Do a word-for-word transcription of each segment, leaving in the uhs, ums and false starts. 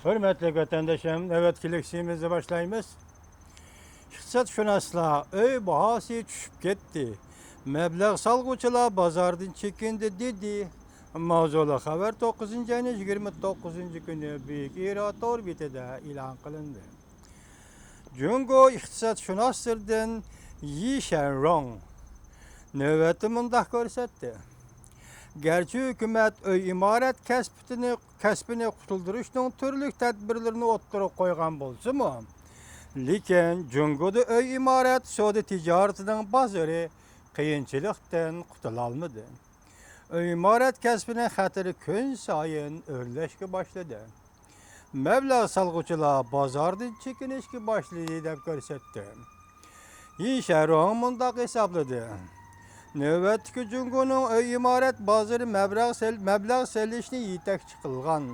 ھۆرمەتلىك ۋەتەندىشىم، نۆۋەتتىكى لېكسىيىمىزنى باشلايمىز. ئىقتىسادشۇناسلار، ئۆي باھاسى چۈشۈپ كەتتى، مەبلەغ سالغۇچىلار بازاردىن چېكىندى، دېدى. ماۋزۇلۇق خەۋەر توققۇزىنچى ئاينىڭ يىگىرمە توققۇزىنچى كۈنى بۈيۈك ئىرا تور بېتىدە ئېلان قىلىندى. جۇڭگو ئىقتىسادشۇناسلىرىدىن يى شەنرۇڭ نۆۋەتتە مۇنداق كۆرسەتتى: گەرچە ھۆكۈمەت ئۆي ئىمارەت كەسپىنى، كەسپىنى قۇتۇلدۇرۇشنىڭ تۈرلۈك تەدبىرلىرىنى ئوتتۇرىغا قويغان بولسىمۇ، لېكىن جۇڭگودا ئۆي ئىمارەت سودا تىجارىتىنىڭ بازىرى قىيىنچىلىقتىن قۇتۇلالمىدى. ئۆي ئىمارەت كەسپىنىڭ خەتىرى كۈنسايىن ئۆرلەشكە باشلىدى. مەبلەغ سالغۇچىلار بازاردىن چېكىنىشكە باشلىدى، دەپ كۆرسەتتى. يى شەنرۇڭ مۇنداق ھېسابلىدى: نۆۋەتتىكى جۇڭگونىڭ ئۆي ئىمارەت بازىرى مەبلەغ سېل-، مەبلەغ سېلىشنى يېتەكچى قىلغان،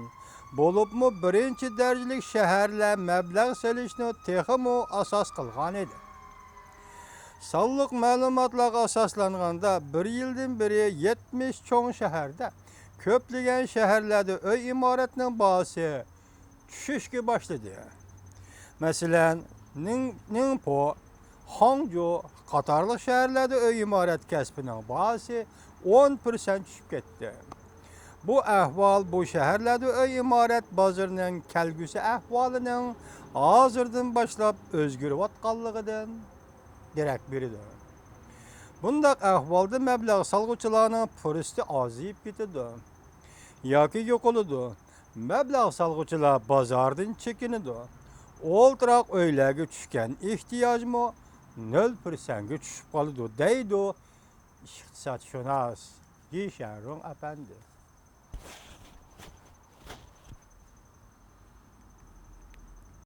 بولۇپمۇ بىرىنچى دەرىجىلىك شەھەرلەر مەبلەغ سېلىشنى تېخىمۇ ئاساس قىلغانىدى. سانلىق مەلۇماتلارغا ئاساسلانغاندا، بىر يىلدىن بېرى يەتمىش چوڭ شەھەردە، كۆپلىگەن شەھەرلەردە ئۆي ئىمارەتنىڭ باھاسى چۈشۈشكە باشلىدى. مەسىلەن، نىڭ-، نىڭپو، خاڭجۇ قاتارلىق شەھەرلەردە ئۆي ئىمارەت كەسپىنىڭ باھاسى ئون پىرسەنت چۈشۈپ كەتتى. بۇ ئەھۋال بۇ شەھەرلەردە ئۆي ئىمارەت بازىرىنىڭ كەلگۈسى ئەھۋالىنىڭ ھازىردىن باشلاپ ئۆزگىرىۋاتقانلىقىدىن دېرەك بېرىدۇ. بۇنداق ئەھۋالدا مەبلەغ سالغۇچىلارنىڭ پۇرسىتى ئازىيىپ كېتىدۇ ياكى يوقىلىدۇ. مەبلەغ سالغۇچىلار بازاردىن چېكىنىدۇ. ئولتۇراق ئۆيلەرگە چۈشكەن ئېھتىياجمۇ نۆل پىرسەنتكە چۈشۈپ قالىدۇ، دەيدۇ ئىقتىسادشۇناس يى شەنرۇڭ ئەپەندى.